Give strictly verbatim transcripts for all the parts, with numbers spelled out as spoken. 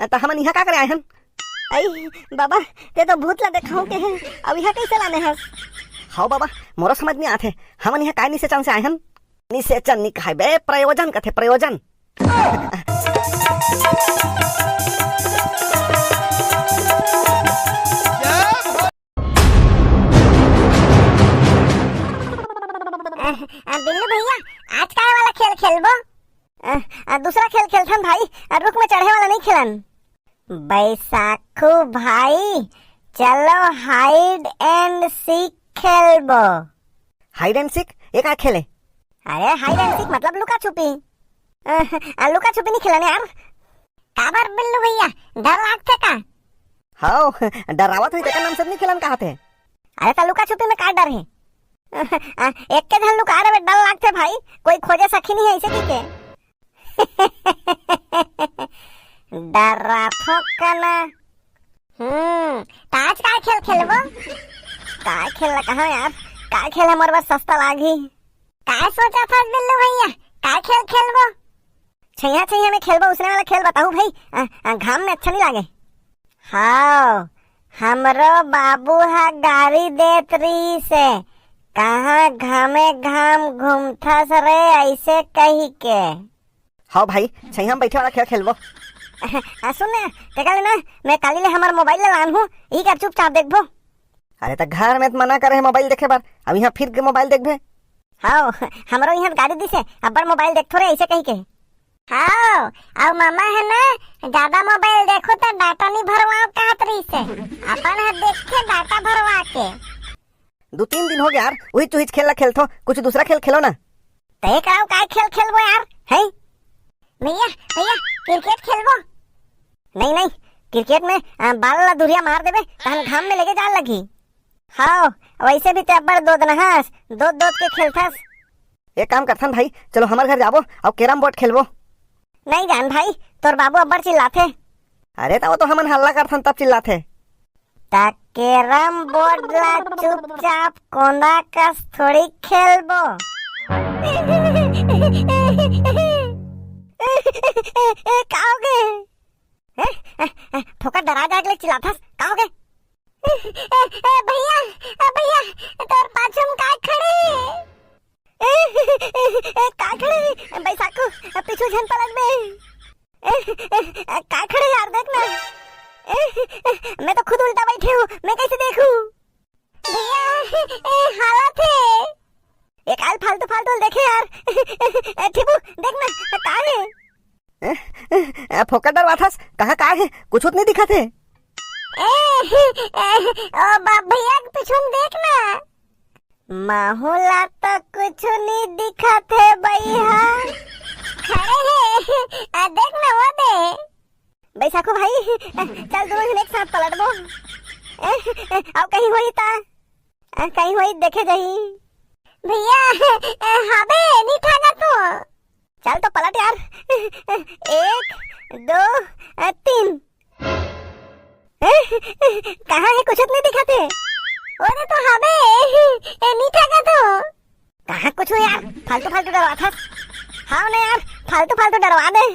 त हमन इहाँ का करे आए हन? अई बाबा, ते तो भूत ला देखाहूं केहे, अउ इहाँ कइसे लाने हस? हव बाबा, मोरो समझ नइ आत हे, हमन इहाँ काय निसेचन से आए हन? निसेचन नइ कहय बे, प्रयोजन कथे, प्रयोजन। अ, अ, बिल्लू भैया, आज काय वाला खेल खेलबो? अ, अ, दूसरा खेल खेलथन भाई, अ, रुख में चढ़े वाला नइ खेलन। बैसाखू भाई, चलो hide and seek खेलबो। Hide and seek? ये का खेले? अरे, hide and seek मतलब लुका छुपी। अ, अ, लुका छुपी नइ खेलन यार। काबर बिल्लू भैया, डर लागथे का? हव, डरावत होही तेकर नाम से नइ खेलन कहत हे। अरे त लुका छुपी में का डर हे? अ, एक के झन लुका रहे, डर लागथे भाई, कोई खोजे सखी नइ हे अइसे कहिके। डराथो कना। हम्म, त आज काय खेल खेलबो? काय खेल ला कहा यार, काय खेल हमर बर सस्ता लागही? काय सोचत हस बिल्लू भैया, काय खेल खेलबो? छैया छैया में खेलबो, उसने वाला खेल बताहू भाई। अ, अ, घाम में अच्छा नइ लागे। हव, हमरो बाबू ह गारी देत रिहिस हे, कहाँ घामे घाम घूमथस रे, अइसे कहिके। हव भाई, छैया में बइठे वाला खेल खेलबो। अ, सुन ना, तेकर ले ना, मैं काली ले हमर मोबाइल ला लानहूं, इही कर चुपचाप देखबो। अरे त घर में त मना करे हे मोबाइल देखे बर, अब इहाँ फिर के मोबाइल देखबे? हव, हमरो इहाँ गारी दिस हे, अब्बड़ मोबाइल देखथो रे, अइसे कहिके। हव, अउ ममा हे ना, जादा मोबाइल देखहू त डाटा नइ भरवाव कहत रिहिस हे। अपन ह देखथे डाटा भरवा के। दू तीन दिन होगे यार, उहीच उहीच खेल ला खेलथो, कुछ दूसरा खेल खेलो ना। तय कराओ, काय खेल खेलबो यार, हैं? भैया, भैया, क्रिकेट खेलबो? नहीं, नहीं, क्रिकेट में, आ, बाल ला दुरिहा मार देबे, तहन घाम में लेगे जान लगही। हव, वइसे भी ते अब्बड़ दोदना हस, दोद दोद के खेलथस। एक काम करथन भाई, चलो हमर घर जाबो अउ कैरम बोर्ड खेलबो। नहीं जान भाई, तोर बाबू अब्बड़ चिल्लाथे। अरे त वो तो हमन हल्ला करथन तब चिल्लाथे। त कैरम बोर्ड ला चुपचाप कोंदा कस थोड़ी खेलबो। ए, का होगे? ए, ए, ए, फोकट डरा जाए के ले चिल्लाथस, का होगे? ए, ए, भैया, ए, भैया, तोर पाछू में काय खड़े हे? ए, ए, ए, काय खड़े हे? बैसाखू, पीछू झन पलट बे। ए, ए, ए, काय खड़े यार, देख ना। ए, ए, मैं तो खुद उल्टा बैठे हूँ, मैं कैसे देखूँ? भैया, ए, हालत हे। ए, काल फालतू फालतू देखे यार। ए, ठीपू, देख ना, का हे? ए, ए, ए, फोकट डरवाथस, कहाँ का हे? कुछुच नहीं दिखत हे। ए, ए, ओ बाप भैया, पीछू में देख ना। महू ला तो कुछु नी दिखत हे बइहा। खड़े हे, आ देख न वो दे। बैसाखू भाई, चल दोनों झन एक साथ पलटबो। ए, ए, अउ कहीं होही ता? आ, कहीं होही देखे जाही। भैया, ए, हाबे, नी ठागा तो। चल तो पलट यार। एक, दो, ए, तीन। ए, कहाँ हे? कुछु तो नहीं दिखत हे। ओदे तो हाबे, ए, नी ठागा तो। कहाँ कुछु यार? फालतू फालतू डरवाथस। हाँ ना यार, फालतू फालतू डरवा दे।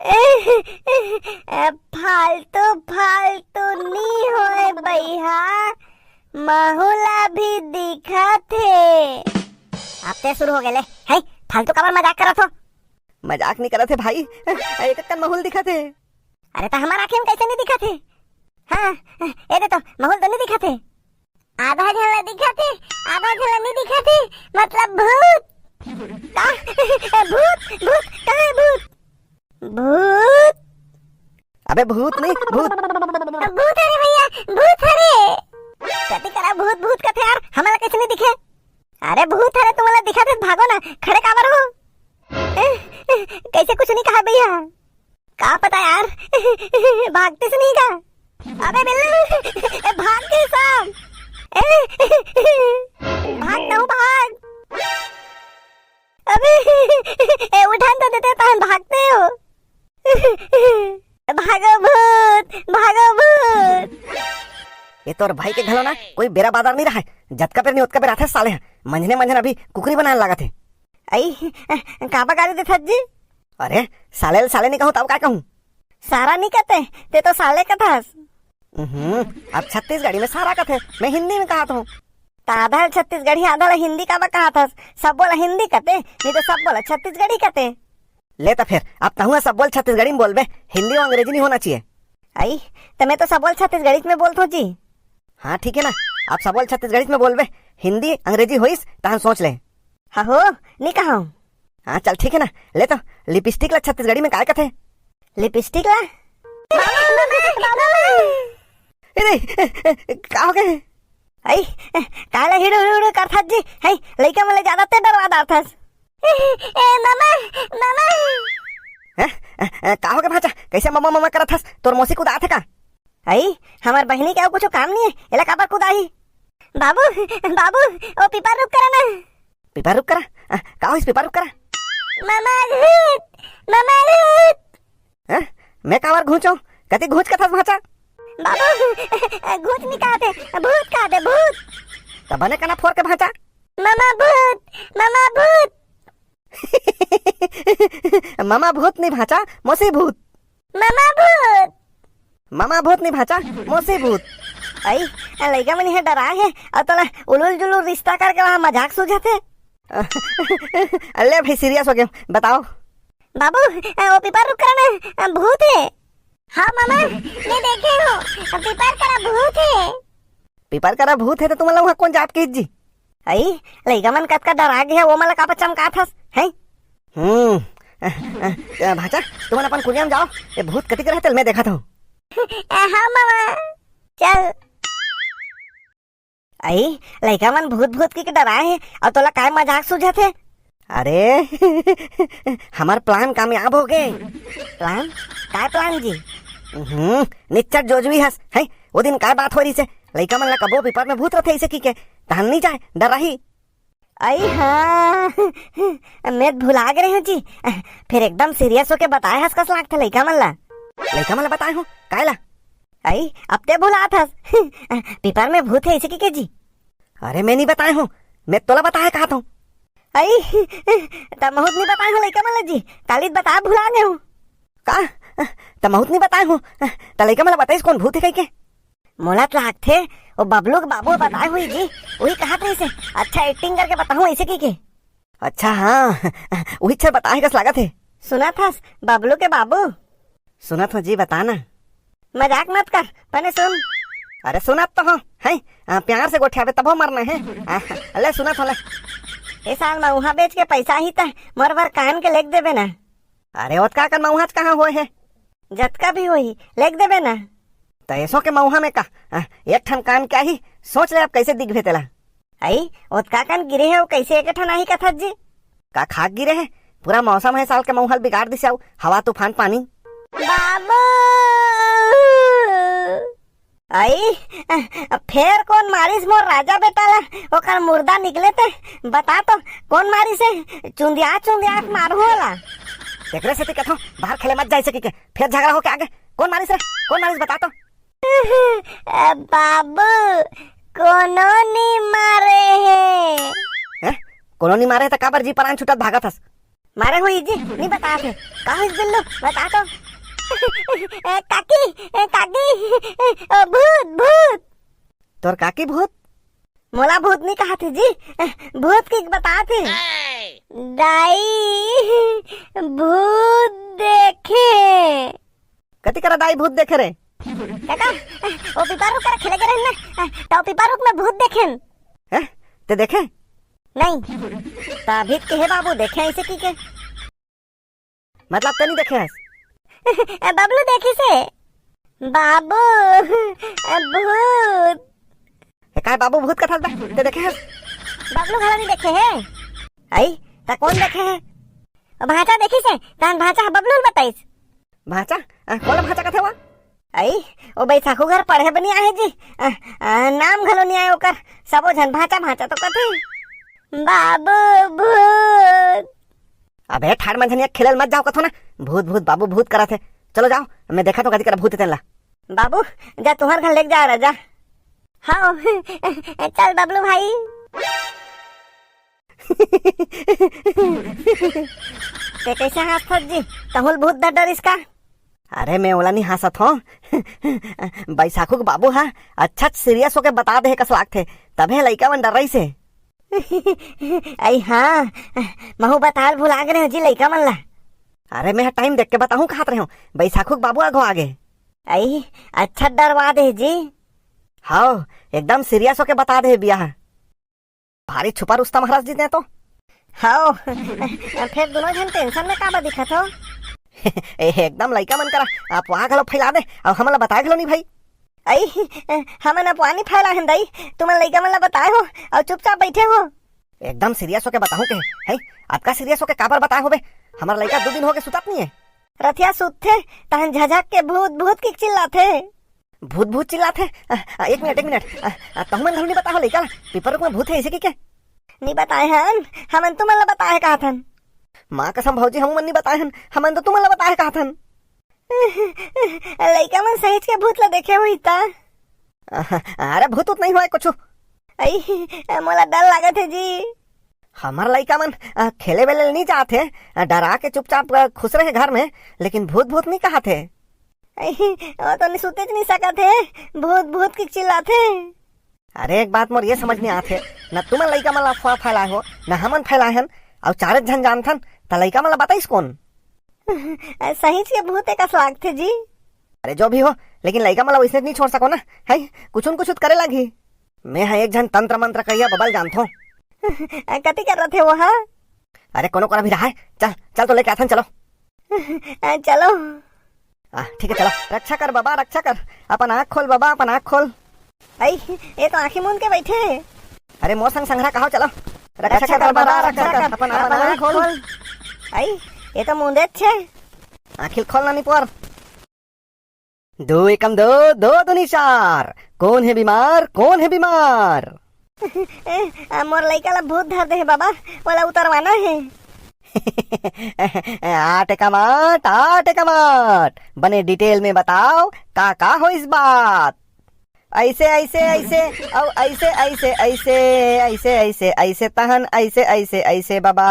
ए, फालतू फालतू नी होय बइहा, महू ला भी दिखत हे। अब ते शुरू हो गेले। हे, फालतू काबर मजाक करत हो? मजाक नहीं करत हे भाई, एक कन महू ल दिखत हे। अरे त हमर आँखी में कैसे नहीं दिखत हे? हाँ, ए दे तो महू ल तो नहीं दिखत हे। आधा झन ला दिखत हे, आधा झन ला नहीं दिखत हे, मतलब भूत। का? भूत, भूत, कहाँ हे भूत? भूत। अबे भूत नहीं, भूत। भूत हरे भैया, भूत हरे। कति करा भूत भूत कथे यार, हमला कैसे नहीं दिखे? अरे भूत हरे, तुमला दिखत हे, भागो ना, खड़े काबर हो? ए, ए, कैसे कुछ नहीं कहा भैया? का पता यार, भागते से नहीं का? अबे बिल्लू, ए, भाग के सब। ए, भाग ना, भाग। अबे, ए, उठान तो देते, तहन भागते हो। भागो भूत, भागो भूत। ये तोर भाई के घलो ना कोई बेरा बाजार नहीं रहा है, जतका बेर नहीं ओतका बेर आथे साले ह। मंझने मंझन अभी कुकरी बनाने लागत हे। अई, काबर गारी देथस जी? अरे, साले ल साले नहीं कहूँ, तब का कहूँ? सारा नी कथे, ते तो साले कथस। हम्म, अब छत्तीसगढ़ी में सारा कथे, मैं हिंदी में कहत हूँ। त आधा ल छत्तीसगढ़ी, आधा ल हिंदी काबर कहत हस? सबो ल हिंदी कथे, नहीं तो सबो ल छत्तीसगढ़ी कथे। ले त फेर, अब तहूँ सबो ल छत्तीसगढ़ी में बोलबे, हिंदी अउ अंग्रेजी नहीं होना चाहिए। आई, त मैं तो सबो ल छत्तीसगढ़ी में बोलत हूँ जी। हाँ, ठीक है ना, अब सबो ल छत्तीसगढ़ी में बोलबे, हिंदी, अंग्रेजी होइस, तहन सोच ले। हाँ हो, नी कहूँ। हाँ, चल ठीक है ना, ले तो, लिपस्टिक ला छत्तीसगढ़ी में काय कथे? लिपस्टिक ला? ए रे, का हो गए? आई, काला हिड़ू हिड़ू हिड़ू करथस जी? हई, लइका मन ले ज्यादा ते डरवा डारथस। ए, ए, मामा, मामा। हैं? ए, ए, का हो गए भांचा? कैसे ममा ममा करथस? तोर मौसी कुदाथे का? आई, हमर बहिनी के अउ कुछो काम नहीं है, एला काबर कुदाही? बाबू, बाबू, ओ पीपर रुख करा ना। पीपर रुख करा? आ, का होइस पीपर रुख करा? मामा भूत, मामा भूत। हैं? मैं काबर घूंचो? कति घूंच कथस भांचा? बाबू, घूंच नहीं कहते, भूत कहते, भूत। त बने कना फोर के भांचा। मामा भूत, मामा भूत। ममा भूत नहीं भांचा, मौसी भूत। ममा भूत। ममा भूत नहीं भांचा, मौसी भूत। आई, लइका मन हे डराए हे, अउ तोला उलुल जुलुल रिश्ता करके वहाँ मजाक सूझत हे। ले भाई, सीरियस हो गया, बताओ। बाबू, ओ पीपर रुख करा ना, भूत हे। हाँ मामा, मैं देखे हूँ, पीपर करा भूत हे। पीपर करा भूत हे त तुमन ला उहाँ कोन जात कहिस जी? अई, लइका मन कतका डरा गे हे, वो मन ला काबर चमकात हस, हैं? हम्म, अ, अ, अ, भांचा, तुमन अपन कुरिया में जाओ, ये भूत कति के रहते, मैं देखत हूँ। अ, हाँ मामा, चल। अई, लइका मन भूत भूत के डराए हे, अउ तोला काय मजाक सूझत हे? अरे, हमर प्लान कामयाब हो गे। प्लान? काय प्लान जी? हम्म, निच्चट जोजवी हस, हैं? वो दिन काय बात हो रही से? लइका मन ला कबो पीपर में भूत रथे इसे की के? तहन नहीं जाए, डर रही। अई हाँ, मैं भुला गे रहे हूँ जी। फिर एकदम सीरियस होके बताए हस कस लागथे लइका मन ला। लइका मन ला बताए हूँ, काय ला? अई, अब ते भुलात हस। पीपर में भूत हे इसे की के जी? अरे, मैं नहीं बताए हूँ, मैं तोला बताए कहा था। अई, तमहुत नहीं बताए हूँ लइका मन ला जी, काली बता भुला गए हूँ। का? तमहुत नहीं बताए हूँ, त लइका मन ला बताइस कोन भूत हे कहि के? मोला त लागथे, वो बबलू के बाबू बताए हुई जी, वही कहत रहिसे, अच्छा एक्टिंग करके बताहूँ ऐसे की के। अच्छा हाँ, वही छर बताए कस लागत हे। सुनत हस, बबलू के बाबू? सुनत हो जी, बता ना। मजाक मत कर, पहले सुन। अरे सुनत तो हो, हैं? आ, प्यार से गोठियाबे तभो मरना है। आ, ले सुनत हो ले। ए साल मउहा बेच के पैसा ही त मोर बर कान के लेग देबे ना। अरे ओतका कन मउहा च कहाँ होए हे? जतका भी होही, लेग देबे ना। त एसो के मउहा में का, आ, एक ठन कान के आही, सोच ले अब कैसे दिखबे तेला। अई, ओतका कन गिरे हे, वो कैसे एक ठन आही कथत जी? का खाक गिरे हे? पूरा मौसम हे साल के मउहा ल बिगाड़ दिस अउ हवा तूफान पानी। बाबू! अई, फेर कोन मारिस मोर राजा बेटा ला? ओकर मुर्दा निकले ते बता तो, कोन मारिस हे? चुंदिया चुंदिया के मारू ओला। एकरे सेती कथों, बाहर खेले मत जाए सकी के, फेर झगड़ा होके आगे। कोन मारिस रे? कोन मारिस बता तो? बाबू, कोनो नी मारे हे। हैं? कोनो नी मारे हे त काबर जी परान छुटत भागत हस? मारे हुई जी, नी बता थे। का हुई बिल्लू? बता तो। ए, काकी, ए, काकी, ए, ओ, भूत, भूत। तोर काकी भूत? मोला भूत नी कहा थे जी, ए, भूत की बता थे। दाई, भूत देखे। कति करा दाई भूत देखे रे? काका, ओ पीपर रुख करा खेले गे रहेन ना, त ओ पीपर रुख में भूत देखेन। हैं? ते देखे? नहीं। त अभी कहे बाबू देखे ऐसे की के? मतलब ते नहीं देखे हस? बबलू देखिसे। बाबू, भूत। ए, काय बाबू भूत कथस बे? ते देखे हस? बबलू घला नहीं देखे हे। आई, त कोन देखे हे? ओ भांचा देखिसे, तहन भांचा ह बबलू ल बताइस। भांचा? आ, कोन भांचा कथे वा? आई, ओ बैसाखू घर पढ़े बर नी आए जी। आ, आ, नाम घलो नी आए ओकर। सबो झन भांचा भांचा तो कथे। बाबू भूत। अबे ठाड़ मंझनिया खेलल मत जाओ कथो ना। भूत भूत बाबू भूत करत हे। चलो जाओ, मैं देखत हूँ कथी करा भूत हे तेन ला। बाबू, जा तुहर घर लेके जा रहा, जा। हाँ, चल बबलू भाई। ते कैसे हंसत जी? तहूँ ल भूत धर डरिस का? अरे, मैं ओला नहीं हाँसत हों। बैसाखू के बाबू हा अच्छा सीरियस होके बता दे हे कस लागथे, तभे लइका मन डर्राइस हे। अई हाँ, महू बताल भुला गे रहेंव जी लइका मन ला। अरे, मैं टाइम देख के बताहूँ कहत रहेंव, बैसाखू के बाबू आघो आगे। अई, अच्छा डरवा दे जी। हव, एकदम सीरियस होके बता दे बिया हा। भारी छुपा रुस्तम हरस जी ते तो। हव, फेर दुनों झन टेंशन में काबर दिखत हो? ए, एकदम लइका मन करा अफवाह घलो फैला दे, अउ हमन ला बताए घलो नहीं भाई। अई, हमन अफवाह नहीं फैलाए हन दाई, तुमन लइका मन ला बताए हो अउ चुपचाप बैठे हो। एकदम सीरियस होके बताहूँ के, हैं? अतका सीरियस होके काबर बताए होबे? हमर लइका दू दिन होके सुतत नहीं है। रतिहा सुतथे, तहन झझक के भूत, भूत किके चिल्लाथे। भूत, भूत चिल्लाथे? अ, अ, एक मिनट, एक मिनट। अ, अ, तहु मन घलो नहीं बताए हो लइका ला, पीपर रुख में भूत है अइसे किके? नहीं बताए हन, हमन तुमन ला बताए कहत हन। माँ कसम भौजी, हमू मन नहीं बताए हन, हमन तो तुमन ला बताए कहत हन। लइका मन सहीच के भूत ला देखे होही ता। अरे भूत उत नहीं होय कुछु। अई, मोला डर लागत हे जी। हमर लइका मन, अ, खेले वेले नहीं जात हे, अ, डरा के चुपचाप, अ, खुश रहे घर में, लेकिन भूत भूत नहीं कहत हे। अई, वो तो नहीं सुतेच नहीं सकत हे, भूत भूत किके चिल्लाथे। अरे एक बात मोर ये समझ नहीं आत हे, न तुमन लइका मन ला अफवाह फैलाए हो, न हमन फैलाए हन, अउ चारेच झन जानथन, त लइका मन ला बताइस कोन? सहीच के भूत कस लागथे जी। अरे जो भी हो, लेकिन लइका मन ला वइसने नहीं छोड़ सको ना, है कुछु न कुछु त करे लागही। मैं हा एक झन तंत्र मंत्र करिया बबा ल जानथों। कति कर रथे वो हा? अरे कोनो करा भी रहा है, चल चल तो लेके आथन, चलो। चलो। आ, ठीक है चलो। रक्षा कर बाबा, रक्षा कर, अपन आँख खोल बाबा, अपन आँख खोल। अई, ये तो आँखी मूंद के बैठे हे। अरे मोर संग संघरा कहाव, चलो। रक्षा कर बाबा, रक्षा कर, अपन आँख खोल। अई, ये तो मूंदेच हे। आँखी ल खोल ना निपोर। दो एकम दो, दो दूनी चार। कोन हे बीमार, कोन हे बीमार? ए, आ, मोर लइका ला भूत धर दे हे बाबा, ओला उतरवाना हे। आठ एकम आठ, आठ एकम आठ। बने डिटेल में बताव, का का होइस बात? अइसे, अइसे, अइसे, अउ अइसे, अइसे, अइसे, अइसे, अइसे, अइसे, तहन अइसे, अइसे, अइसे, बाबा।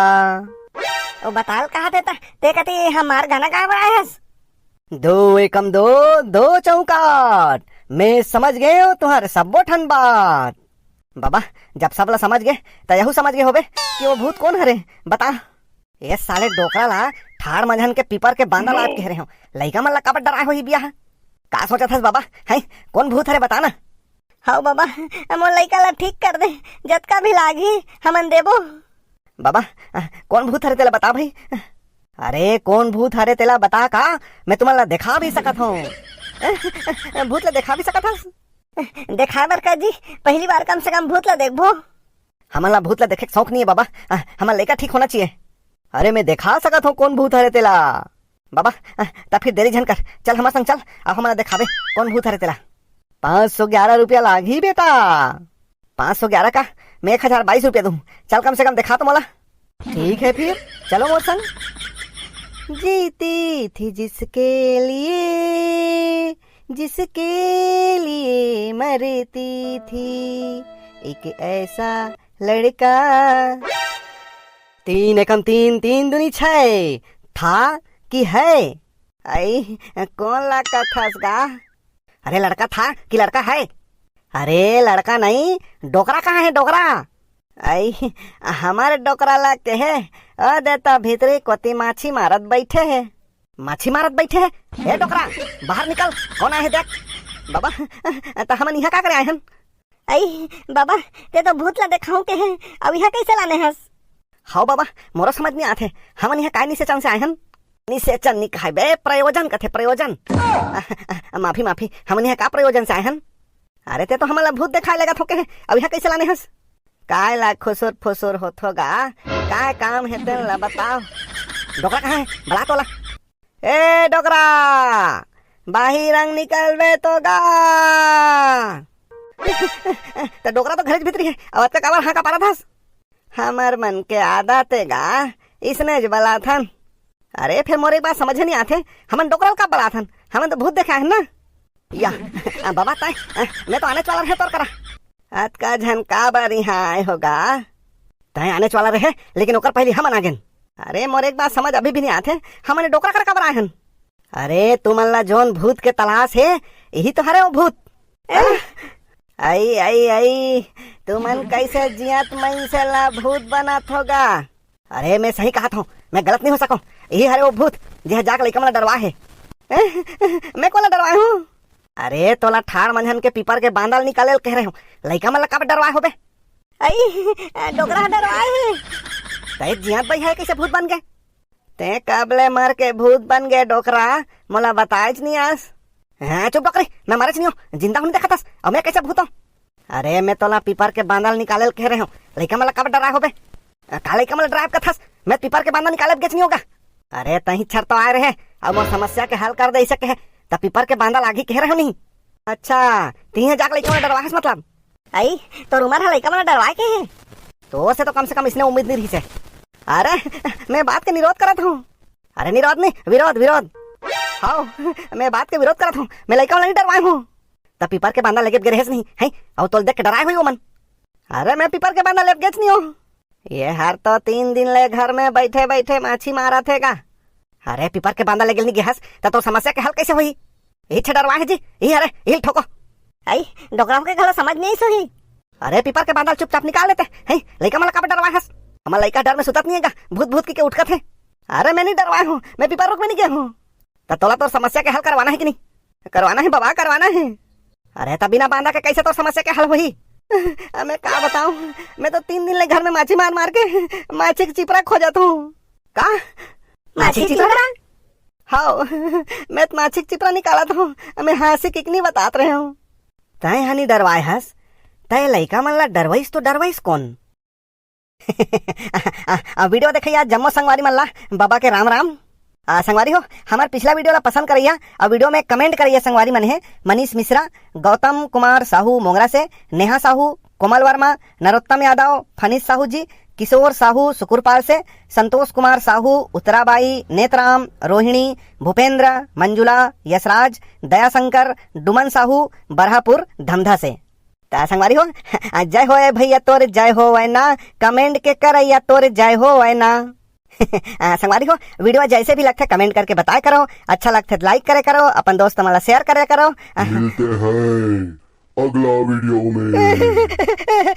ओ बताल कहा थे त, ते कति हमार गाना गाए बर आए हस? दो एकम दो, दो चौकाठ। मैं समझ गेंव तुंहर सब्बो ठन बात। बाबा, जब सब ला समझ गे, त यहू समझ गे होबे कि वो भूत कोन हरे। बता। ए साले डोकरा ला ठाड़ मंझन के पीपर के बांदा लात के हरे हो। लइका मन ला काबर डराए होही बिया हा? का सोचत हस बाबा? हैं? कोन भूत हरे बता ना? हव बाबा, मोर लइका ला ठीक कर दे, जतका भी लागही हमन देबो। बाबा, कोन भूत हरे तेला बता भाई। अरे कोन भूत हरे तेला बता का? मैं तुमन ला देखा भी सकत हों। भूत ला देखा भी सकत हस? देखाए बर का जी, पहली बार कम से कम भूत ला देखबो। हमन ला भूत ला देखे के शौक नहीं है बाबा, आ, हमर लइका ठीक होना चाहिए। अरे मैं देखा सकत हों कोन भूत हरे तेला। बाबा, आ, त फिर देरी झन कर, चल हमर संग चल, अब हमन ला देखाबे कोन भूत हरे तेला। पाँच सौ ग्यारह रुपया लागही बेटा। पाँच सौ ग्यारह का? मैं एक हजार बाईस रुपया दूँ, चल कम से कम देखा तो मोला। ठीक है फिर, चलो मोर संग। जीती थी जिसके लिए, जिसके लिए मरती थी, एक ऐसा लड़का। तीन एकम तीन, तीन दूनी छः। था कि है? अई, कोन ला कथस गा? अरे लड़का था कि लड़का है? अरे लड़का नहीं, डोकरा कहाँ है डोकरा? अई, हमर डोकरा ला कहे, ओ दे तो भीतरी कोती माछी मारत बैठे हे। माछी मारत बैठे हे? ए डोकरा, बाहर निकल, कोन आए हे देख। बाबा, त हमन इहाँ का करे आए हन? अई, बाबा, ते तो भूत ला देखाऊं कहे, अब इहाँ कैसे लाने हस? हव बाबा, मोरो समझ नहीं आथे, हमन इहाँ काय निसेचन से आए हन? निसेचन नहीं कहाय बे, प्रयोजन कथे, प्रयोजन। माफी, माफी, हमन इहाँ का प्रयोजन से आए हन? अरे ते तो हमन ला भूत देखाए लगत हो कहे, अब इहाँ कैसे लाने हस? काय ला खुसुर फुसुर होथो गा? काय काम हे तेन ला बताव। डोकरा कहाँ हे? बला तोला। ए डोकरा, बाहिर अंग निकलबे तो गा। त डोकरा तो घरेच भीतरी हे, अब अतका काबर हाँका पारत हस? हमर मन के आदत हे गा, इसने ज बलाथन। अरे फेर मोर एक बात समझे नहीं आथे, हमन डोकरा ल का बलाथन? हमन तो भूत देखे आए हन ना। या, आ, बाबा तय, आ, मैं तो आने वाला रहे तोर करा। अतका झन काबर इहाँ आए हो गा? तय आने वाला रहे, लेकिन ओकर पहली हमन आ गेन। अरे मोर एक बात समझ अभी भी नहीं आथे, हमन डोकरा करा काबर आए हन? अरे, तुमन ला जोन भूत के तलाश हे, यही तो हरे वो भूत। अई, अई, अई, तुमन कैसे जियत मइनसे ला भूत बनात होगा? अरे, मैं सही कहत हूँ, मैं गलत नहीं हो सकूँ। यही हरे वो भूत, जेह जाके लइका मन ला डरवा हे। मैं कोला डरवाए हूँ? अरे, तोला ठाड़ मंझन के पीपर के बांदा ल निकाले ल कह रहे हूँ, लइका मन ला काबर डरवाए होबे? अई, डोकरा ह डरवाए हे। तै जियत बइहा कैसे भूत बन गे? तै कब ले मर के भूत बन गे डोकरा, मोला बताएच नहीं आस। हाँ, चुप डोकरी, मैं मरेच नहीं हूँ, जिंदा हूँ नहीं देखत हस, अउ मैं कैसे भूत हूँ? अरे, मैं तोला पीपर के बांदा ल निकाले ल कह रहे हूँ, लइका मन ला काबर डराए होबे? अ, का लइका मन ला डराए कथस? मैं पीपर के बांदा निकाले गेच नहीं होगा। अरे, तही छर तो आए रहे, अउ मोर समस्या के हल कर दे इसे कहे, त पीपर के बांदा लागही कह रहे हो नहीं? अच्छा, तिहे जाके लइका मन ला डरवाए हस मतलब? अई, तोर उमर ह लइका मन ला डरवाए के हे? तो से तो कम से कम इसने उम्मीद नहीं रही से। अरे, मैं बात के निरोध करत हूँ। अरे, निरोध नहीं, विरोध, विरोध। हाँ, मैं बात के विरोध करत हूँ, मैं लइका मन ला नहीं डरवाए हूँ। त पीपर के बांदा लेगे गे रहेस नहीं, हैं? अउ तोल देख के डराए हुई वो मन। अरे, मैं पीपर के बांदा लेब गेच नहीं हूँ। ये हर तो तीन दिन ले घर में बैठे बैठे माछी मारत हे गा। अरे, पीपर के बांदा लेगे नहीं गे हस, त तोर समस्या के हल कैसे होही? इही छे डरवा हे जी, इही हरे, इही ठोको। अई, डोकरा के घलो समझ नहीं सोही। अरे, पीपर के बांदा ल चुपचाप निकाल लेते, हैं? लइका मन ला काबर डरवा हस? हमर लइका डर में सुतत नहीं हे गा, भूत भूत की के उठकत हे। अरे, मैं नहीं डरवाए हूँ, मैं पीपर रुख में नहीं गे हूँ। त तोला तोर समस्या के हल करवाना हे कि नहीं? करवाना हे बाबा, करवाना हे। अरे, त बिना बांदा के कैसे तोर समस्या के हल होही? अब मैं का बताऊं, मैं तो तीन दिन ले घर में माछी मार मार के माछी के चिपरा खोजत हूँ। का? माछी के चिपरा? हाव, मैं तो माछी के चिपरा निकालत हूँ, मैं हाँसी किकनी बतात रहे हूँ। तय हनी डरवाए हस, तय लइका मन ला डरवाइस तो डरवाइस कोन? आ, आ, वीडियो देखइया जम्मो संगवारी मन ला बाबा के राम राम। आ, संगवारी हो, हमर पिछला वीडियो ला पसंद करइया, आ वीडियो में कमेंट करइया संगवारी मन हे, मनीष मिश्रा, गौतम कुमार साहू मोंगरा से, नेहा साहू, कोमल वर्मा, नरोत्तम यादव, फनीश साहू जी, किशोर साहू सुकुरपाल से, संतोष कुमार साहू, उत्तराबाई, नेतराम, रोहिणी, भूपेंद्र, मंजुला, यशराज, दयाशंकर, डुमन साहू, बरहापुर, धमधा से। त संगवारी हो, आ, जय होवय भैया तोर जय होवय ना, कमेंट के करइया तोर जय होवय ना। आ, संगवारी हो, वीडियो जैसे भी लगथे कमेंट करके बताए करो, अच्छा लगथे त लाइक करे करो, अपन दोस्त मन ला शेयर करे करो। मिलते हैं अगला वीडियो में।